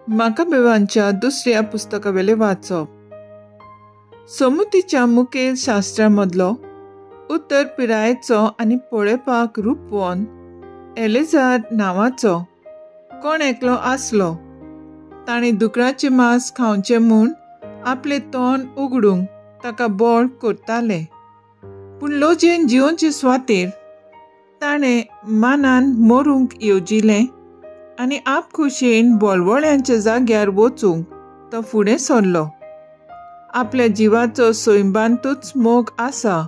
माकाबेवांच्या दुसऱ्या पुस्तकावेलें वाचप. समुतीच्या मुखेल शास्त्रा मदलो उत्तर पिरायेचो आनी पळोवपाक रुपवन एलेजार नांवाचो कोण एकलो आसलो. ताणें दुकराचें मांस खावचें म्हूण आपलें तोंड उगडूंक ताका बळ करताले, पूण लजेन जिवनचे सुवातेर ताणें मानान मरूंक येवजिलें आनी आपखुशेन बोलवळ्यांच्या जाग्यार वचूंक तो फुडें सरलो. आपल्या जिवाचो सैमांतूच मोग आसा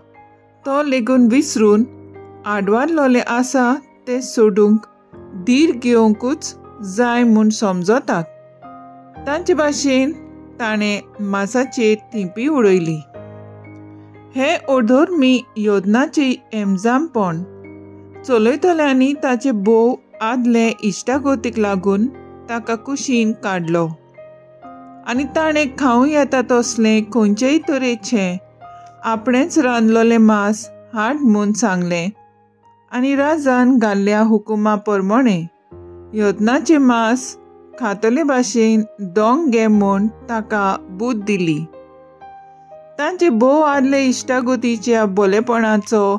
तो लेगून विसरून आडवारलोलें आसा तें सोडूंक धीर घेवंकूच जाय म्हूण समजतात. तांचे भाशेन ताणें मासाचेर थिंपी उडयली. हे अधर्मी योजनाचे एमजामपण चलयतल्यांनी ताचे भोव आदले इश्टागतीक लागून ताका कुशीन काडलो आनी ताणें खावं येता तसलें खंयचेय तरेचें आपणेंच रांदलोलें मांस हाड म्हूण सांगलें आनी राजान घाल्ल्या हुकुमा प्रमाणें यत्नाचें मांस खातले भाशेन दोंग घे म्हूण ताका बूद दिली. तांचे भोव आदले इश्टागतीच्या बोलेपणाचो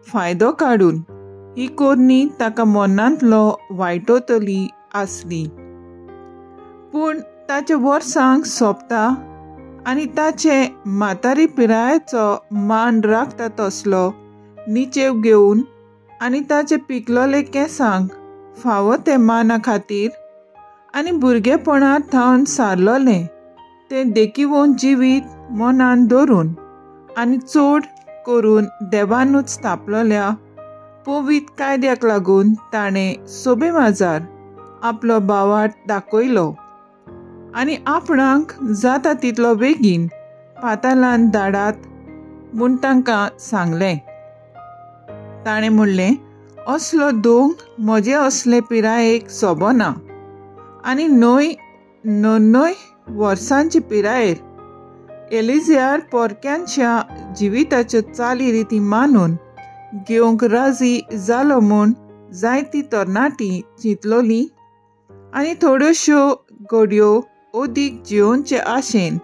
फायदो काडून ही कोरणी ताका मनांतलो वायटोतली आसली. पूण ताच्या वर्सांक सोंपता आनी ताचे म्हातारी पिरायेचो मान राखता तसलो निचेव घेवन आनी ताचे पिकलोले केंसांक फावो ते माना खातीर आनी भुरगेपणांत थावन सारलोलें तें देखिवोन जिवीत मनान धरून आनी चड करून देवानूच स्थापलोल्या पवीत कायद्याक लागून ताणें सोबे माजार आपलो भावार्थ दाखयलो आनी आपणाक जाता तितलो बेगीन पातालान धाडात म्हूण तांकां सांगलें. ताणें म्हणलें, असलो दोंग म्हजे असले पिरायेक सोबना आनी न्हय णव्वय वर्सांचे पिरायेर एलिझियार पोरक्यांच्या जिविताच्यो चाली रिती मानून घेवंक राजी जालो म्हूण जायती तरणाटी चिंतलोली आनी थोड्योश्यो घडयो अदीक जिवनचे आशेन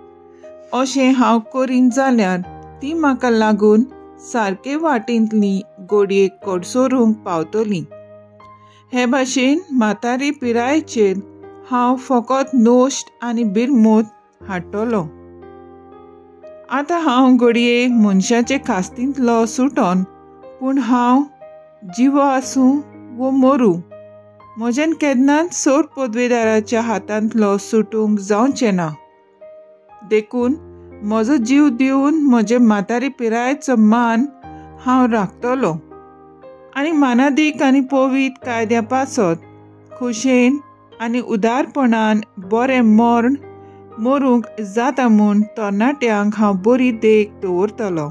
अशें हांव करीन जाल्यार ती म्हाका लागून सारके वाटेंतली घडयेक कडसरूंक पावतली. हे भाशेन म्हातारी पिरायेचेर हांव फकत नश्ट आनी बिरमूत हाडटलो. आतां हांव घडये मनशाचे खास्तींतलो सुटोन, पूण हांव जिवो आसूं वो मरूं म्हज्यान केन्नाच सोर पदवेदाराच्या हातांतलो सुटूंक जावचें ना. देखून म्हजो जीव दिवन म्हजे म्हातारी पिरायेचो मान हांव राखतलो आनी मानादीक आनी पवीत कायद्या पासत खोशेन आनी उदारपणान बरें मरण मरूंक जाता म्हूण तरणाट्यांक हांव बरी देख दवरतलो.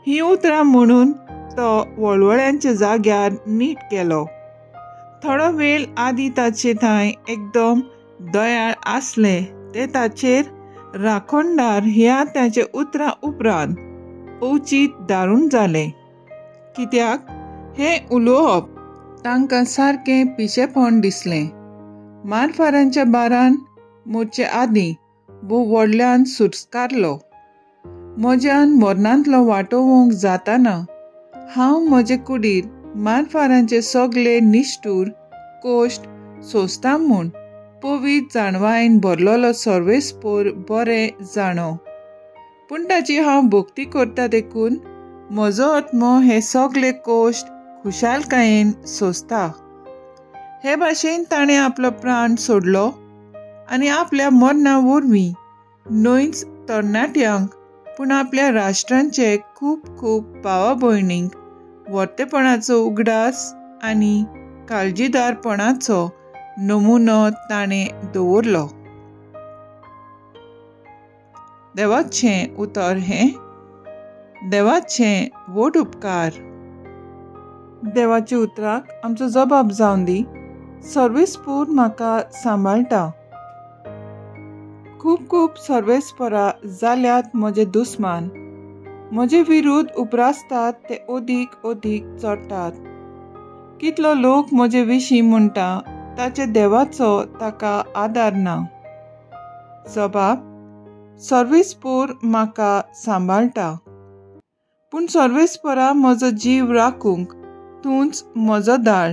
हीं उतरां म्हणून तो वळवळ्यांच्या जाग्यार नीट केलो. थोडो वेळ आदी ताचे थंय एकदम दयाळ आसले ते ताचेर राखणदार ह्या ताच्या उतरां उपरांत अवचीत दारूण जाले, कित्याक हें उलोवप तांकां सारकें पिशेपण दिसलें. मारफारांच्या बारान मोडचे आदीं भोव व्हडल्यान सुस्कारलो, म्हज्यान मरणांतलो वाटोवंक जाताना हांव म्हजे कुडीर मारफारांचे सगळे निश्ठूर कोश्ट सोंसता म्हूण पवीत जाणवायन भरलोलो सर्वेस्पोर बरें जाणो. पूण ताची हांव भक्ती करता देखून म्हजो आत्मो हे सगळे कोश्ट खुशालकायेन सोंसता. हे भाशेन ताणें आपलो प्राण सोडलो आनी आपल्या मरणा वरवीं न्हयच तरणाट्यांक पूण आपल्या राष्ट्रांचे खूब खूब भावा भयणींक वर्तेपणाचो उगडास आनी काळजीदारपणाचो नमुनो ताणें दवरलो. देवाचें उतर हें देवाचें व्हड उपकार. देवाच्या उतराक आमचो जबाब जावन दी. सर्वेस्पोर म्हाका सांबाळटा. खूब खूब सर्वेस्परा जाल्यात म्हजे दुस्मान, म्हजे विरुद्ध उप्रासतात ते अदीक अदीक चडटात. कितलो लोक म्हजे विशीं म्हणटा, ताच्या देवाचो ताका आदार ना. जबाब, सर्वेस्पोर म्हाका सांबाळटा, पूण सर्वेस्पोरा म्हजो जीव राखूंक तूंच म्हजो दाळ.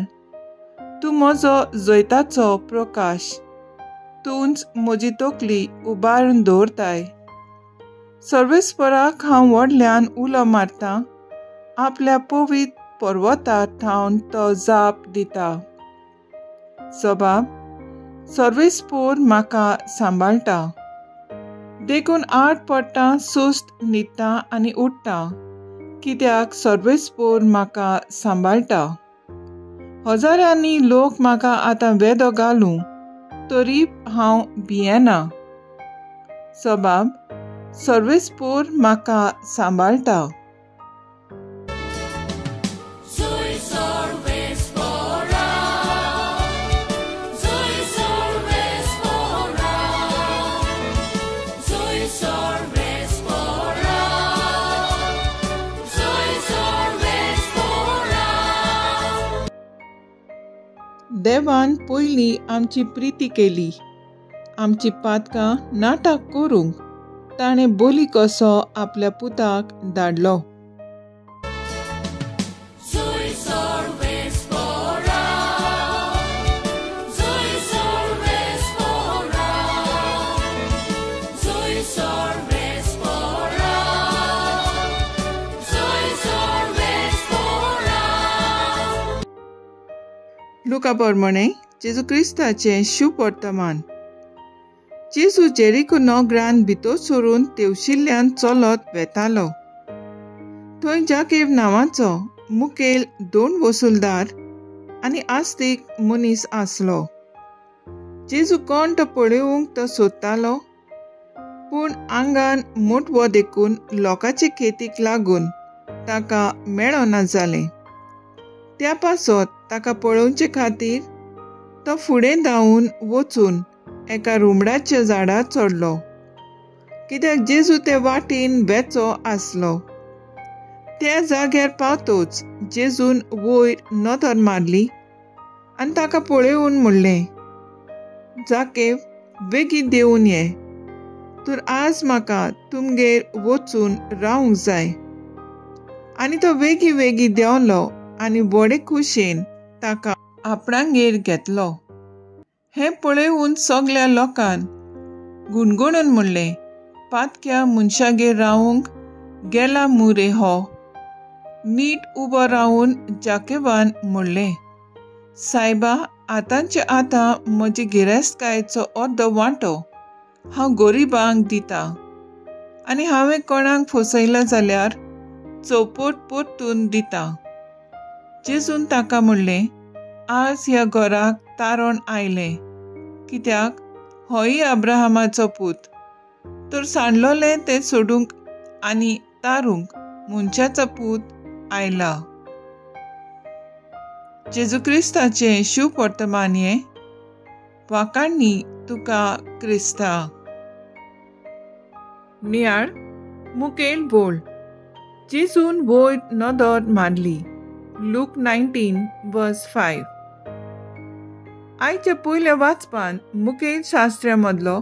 तूं म्हजो जैताचो प्रकाश, तूंच म्हजी तकली उबारून दवरताय. सर्वेस्पोराक हांव व्हडल्यान उलो मारतां, आपल्या पवित्र पर्वतार थावन तो जाप दिता. जबाब, सर्वेस्पोर म्हाका सांबाळटा, देखून आड पडटा, सुस्त न्हिदता आनी उठ्ठा, कित्याक सर्वेस्पोर म्हाका सांबाळटा. हजारांनी लोक म्हाका आतां वेदो घालूं तरी हांव भियेना. जबाब, सर्वेस्पोर म्हाका सांबाळटा. देवान पयलीं आमची प्रिती केली, आमची पातकां नाटक करूंक ताणें बोली कसो आपल्या पुताक धाडलो. लुका प्रमाणे जेजू क्रिस्ताचें शुभवर्तमान. जेजू जेरिको नगरान भितर सरून तेवशिल्ल्यान चलत वेतालो. थंय जाकेब नांवाचो मुखेल दोन वसुलदार आनी आस्तीक मनीस आसलो. जेजू कोण तो पळोवंक तो सोदतालो, पूण आंगान मोटवो देखून लोकांचे खेतीक लागून ताका मेळना जालें. त्या पासत ताका पळोवचे खातीर तो फुडें धांवून वचून एका रुमडाच्या झाडार चडलो, कित्याक जेजू ते वाटेन वेचो आसलो. त्या जाग्यार पावतोच जेजून वयर नदर मारली आनी ताका पळोवन म्हणलें, जाकेब बेगीन देंवून ये, तर आज म्हाका तुमगेर वचून रावंक जाय. आनी तो वेगीं वेगीं देंवलो आनी व्हडे खुशेन ताका आपणागेर घेतलो. हें पळोवन सगल्या लोकान गुणगुणून म्हणलें, पातक्या मनशागेर रावंक गेला मुरे हो. नीट उबो रावून जाकेबान म्हणलें, सायबा, आतांचे आतां म्हजे गिरेस्तकायेचो अर्दो वांटो हांव गरिबांक दिता, आनी हांवें कोणाक फसयलां जाल्यार चौपट परतून दिता. जेजून ताका म्हणलें, आज ह्या घराक तारण आयलें, कित्याक होय अब्राहमाचो पूत. तर सांडलोलें तें सोडूंक आनी तारूंक मनशाचो पूत आयला. जेजू क्रिस्ताचें शुभवर्तमान हें. वाखाणणी तुका क्रिस्ता. नियाळ मुखेल बोल. जेजून वयर नदर मारली. लूक 19:5. आयच्या पयल्या वाचपान मुखेल शास्त्र्या मदलो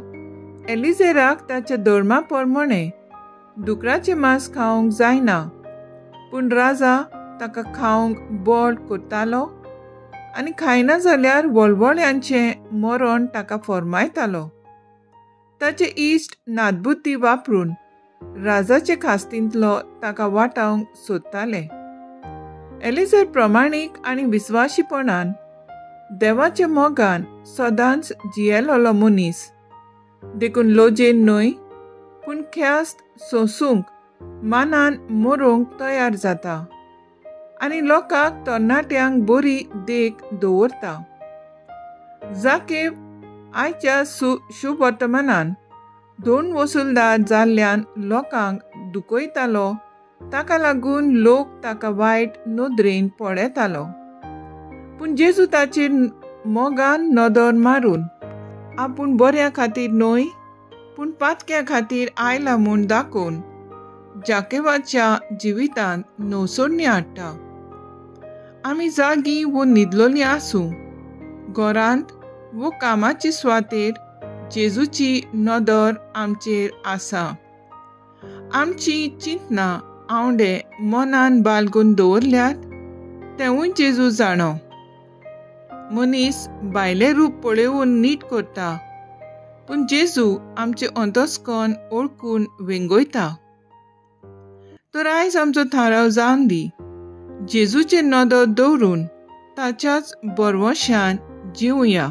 एलिझेराक ताच्या धर्मा प्रमाणे दुकराचें मांस खावंक जायना, पूण राजा ताका खावंक बळ करतालो आनी खायना जाल्यार वळवळ्यांचें मरण ताका फर्मायतालो. ताचे इश्ट नादबुद्दी वापरून राजाचे खास्तींतलो ताका वाटावंक सोदताले. एलिझर प्रमाणीक आनी विस्वाशीपणान देवाच्या मोगान सदांच जियेलोलो मनीस, देखून लजेन न्हय पूण ख्यास्त सोंसूंक मानान मरूंक तयार जाता आनी लोकांक तरणाट्यांक बरी देख दवरता. जाकेब आयच्या शुभवर्तमानान दोन वसुलदार जाल्ल्यान लोकांक दुखयतालो, ताका लागून लोक ताका वायट नदरेन पळयतालो. पूण जेजू ताचेर मोगान नदर मारून आपूण बऱ्या खातीर न्हय पूण पातक्या खातीर आयला म्हूण दाखोवन जाकेबाच्या जिवितांत नवसोडणी हाडटा. आमी जागी वो न्हिदलोलीं आसूं, घरांत वो कामाचे सुवातेर जेजूची नदर आमचेर आसा. आमची चिंतना आंवडे मनान बालगून दवरल्यात तेवूय जेजू जाणो. मनीस भायलें रूप पळोवन नीट करता, पूण जेजू आमचें अंतस्कन ओळखून वेंगयता. तर आयज आमचो थाराव जावन दी, जेजूचेर नदर दवरून ताच्याच बरवशान जिवया.